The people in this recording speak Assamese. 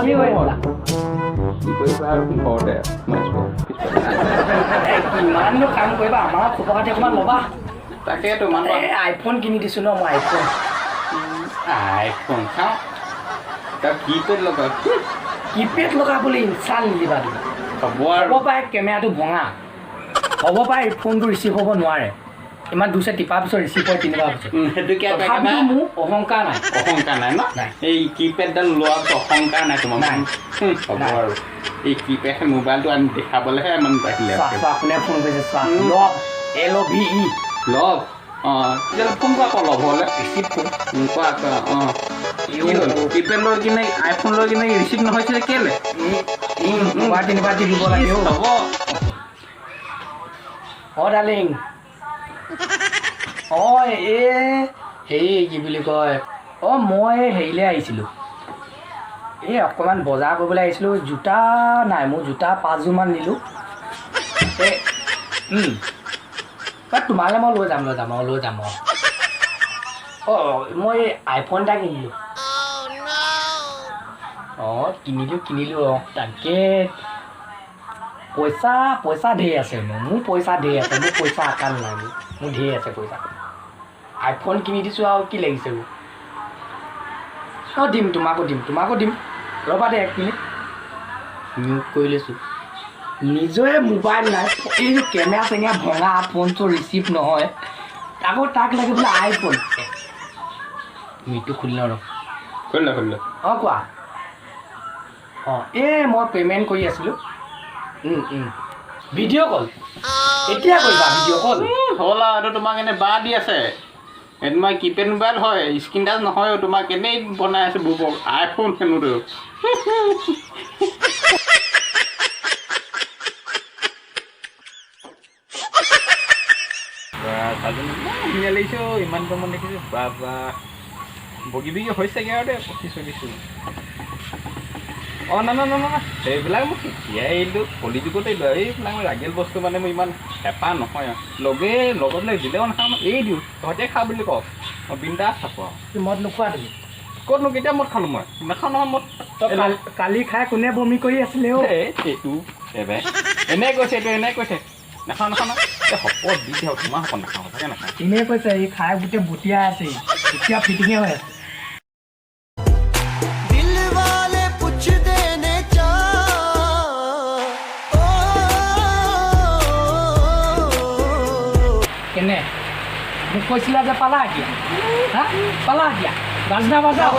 ফটুৱামি কৰি আছা। কি কৰিবা আৰু, ঘৰতে সোমাইছোঁ পিছফালে। এই কিমাননো কাম কৰিবা, আমাৰ খবৰ খাতি অকণমান ল'বা। তাকেতো মানুহ। এই আইফোন কিনি দিছোঁ ন মই, আইফোন। আইফোন চাওঁ, তাৰ কিপেড লগা। কিপেড লগাবলৈ ইনচাল নিদিবা তুমি। হ'ব আৰু। হ'ব পাৰে কেমেৰাটো ভঙা হ'ব পাৰে, ফোনটো ৰিচিভ হ'ব নোৱাৰে। ইমান দুছে টিপাৰ পিছত ৰিচিভ হয় তিনিবাৰ পিছত। সেইটো কিয়? তথাপিতো মোৰ অহংকাৰ নাই। অহংকাৰ নাই ন? নাই। এই কিপেডডাল লোৱাৰ পিছত অহংকাৰ নাই তোমাৰ? নাই। হ'ব। নাই। আৰু এই কিপেড মোবাইলটো আনি দেখাবলৈহে ইমান আহিলে। চোৱা, চোৱা, কোনে ফোন কৰিছে চোৱা। Love, LOVE। লভ, অঁ, তেতিয়াহ'লে ফোন কৰা আকৌ লভলৈ। ৰিচিভ কৰোঁ। কোৱা কোৱা, অঁ, কি হ'ল? কিপেড লৈ কিনে, আইফোন লৈ কিনে ৰিচিভ নহৈছিলে কেলে? দুবাৰ তিনিবাৰ টিপিব লাগে অ'। হ'ব। অঁ ডাৰ্লিং, অঁ, এই হেৰি কি বুলি কয়, অঁ, মই হেৰিলৈ আহিছিলোঁ, এই অকণমান বজাৰ কৰিবলৈ আহিছিলোঁ। জোতা নাই মোৰ, জোতা পাঁচযোৰমান নিলোঁ। এই তোমালৈ মই লৈ যাম, লৈ যাম, অঁ, লৈ যাম। অঁ অঁ, মই আইফোন এটা কিনিলোঁ। অঁ, কিনিলোঁ কিনিলোঁ, অঁ, তাকে পইচা পইচা ঢেৰ আছে মোৰ, মোৰ পইচা ঢেৰ আছে, মোৰ পইচা আকাল নাই, মোৰ ঢেৰ আছে পইচা। আইফোন কিনি দিছোঁ আৰু কি লাগিছে মোক? অঁ, দিম, তোমাকো দিম, তোমাকো দিম, ৰ'বা দেই এক মিনিট, মিউট কৰি লৈছোঁ। নিজৰে মোবাইল নাই, এই কেমেৰা চেমেৰা ভঙা, ফোন চোন ৰিচিভ নহয়, আকৌ তাক লাগে বোলে আইফোন। মিউটটো খুলি লওঁ ৰ। খুলি ল, খুলি ল। অঁ, কোৱা। অঁ, এই মই পে'মেণ্ট কৰি আছিলোঁ। ভিডিঅ' কল এতিয়া কৰিবা, ভিডিঅ' কল। হ'ল আৰু, এইটো তোমাক এনেই বাঁহ দি আছে। এইটো তোমাৰ কিপেড মোবাইল হয়, স্ক্ৰীণ টাচ নহয়। তোমাক এনেই বনাই আছে বুবক, আইফোন হেনোতো। ইমান ধুনীয়া লাগিছে অ', ইমান গৰমত দেখিছোঁ বাবা, বগী বগী হৈছেগৈ আৰু দেই, পঁচিছ চল্লিছ। অঁ, না না না না, সেইবিলাক মোক কেতিয়াই এৰিলোঁ, কলি যুগতে এৰিলোঁ। এইবিলাক মই ৰাগিয়াল বস্তু মানে মোৰ ইমান হেঁপাহ নহয় আৰু লগে লগৰবিলাক দিলেও নাখাওঁ, মই এৰি দিওঁ। তহঁতে খা বুলি কওঁ, মই বিন্দাছ থাকোঁ আৰু। মদ নোখোৱা তুমি? ক'তনো কেতিয়া মদ খালোঁ মই? নাখাওঁ নহয় মদ। তই কালি খাই কোনে বমি কৰি আছিলে অ'? এই সেইটো এবাৰ এনেই কৈছে, এইটো এনেই কৈছে। নাখাওঁ নাখাওঁ না, এই শপত দি দিয়ক, তোমাৰ শপত, নাখাওঁ, সঁচাকৈ নাখাওঁ। এনেই কৈছে, ই খাই গোটেই বটিয়াই আছে, ই। এতিয়া ফিটিঙে হৈ আছে। ਦਿਲ ਵਾਲੇ ਪੁੱਛਦੇ ਨੇ ਚਾ ਓ। কেনে মোক কৈছিলা যে পালা এতিয়া, হা, পালা এতিয়া, বাজনা বাজাও।